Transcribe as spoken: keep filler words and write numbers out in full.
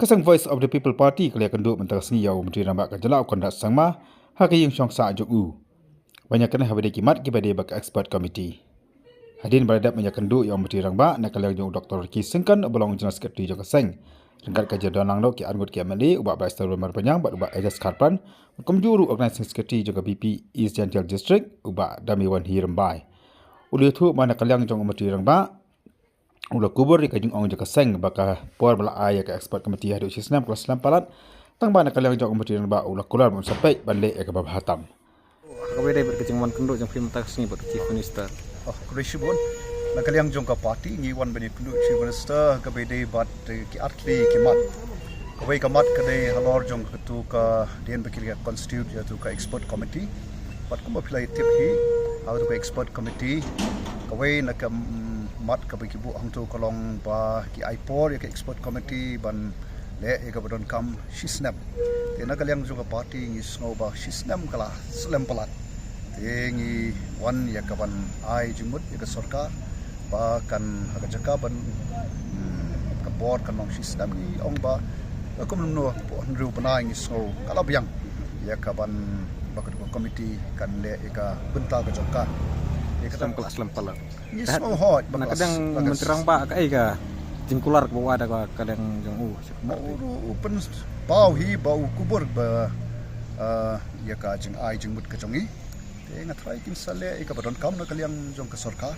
Ka seng Voice of the People Party ka la ïakynduh mynta ka sngi ïa u Myntri Rangbah ka jylla u Conrad Sangma ha ka ïing shong sah jong u ban ïakynduh ha ba dei ki mat kiba dei bad ka expert committee. Hadien ba la dep ban ïakynduh ïa u Myntri Rangbah, na ka liang jong u Doctor Ricky Syngkon uba long General Secretary jong ka seng, ryngkat ka jingdon lang noh ki arngut ki M L A, u Bah Brightstarwell Marbaniang bad u Bah Ejaz Kharpran, kumjuh ruh u Organising Secretary jong ka V P East Jaintia District, u Bah Damiwan Hi Rymbai. U la ïathuh ba na ka liang jong u Myntri Rangbah u la kubur ïa ka jingong jong ka seng ba ka por ba la ai ïa ka expert committee haduh shi snem ka la slem palat, tang ba na ka liang jong u Myntri Rangbah u la kular ban sa peit ban leh ïa kaba bha tam. Kaba dei bad ka jingwan kynduh jong phi mynta ka sngi bad ka Chief Minister. Oh, khublei shibun. Na ka liang jong ka party ngi wan ban ïakynduh Chief Minister kaba dei bad, eh, ki artylli ki mat. Kawei ka mat ka dei halor jong katu ka dien ba ki la constitute ïa tu ka expert committee. Bad kumba phi la tip hi, ha tu ka expert committee, kawei na ka, mm, mat kaba ki buh hangtu ka long ba ki ai por ïa ka expert committee ban leh ïa kaba donkam shi snem. Te na ka liang jong ka party ngi sngew ba shi snem ka la slem palat. Te ngi wan ïa ka ban ai jingmut ïa ka sorkar ba kan ha ka jaka ban, hmm, ka bor kan long shi snem. Ngi ong ba, eh, kum no po hynriew bnai ngi sngew ka la biang ïa ka ban ba ka committee kan leh ïa ka bynta ka jong ka. Ïa ka slem ka la slem palat. Ngi sngew hoi ba na ka dang Myntri Rangbah ka ai ka jingkular kaba wad da ka liang jong u. Ma u ruh u pynpaw hi ba u kubur ba, ah, ïa ka jingai jingmut ka jong ngi. Te nga tharai kin sa leh ïa kaba donkam na ka liang jong ka sorkar.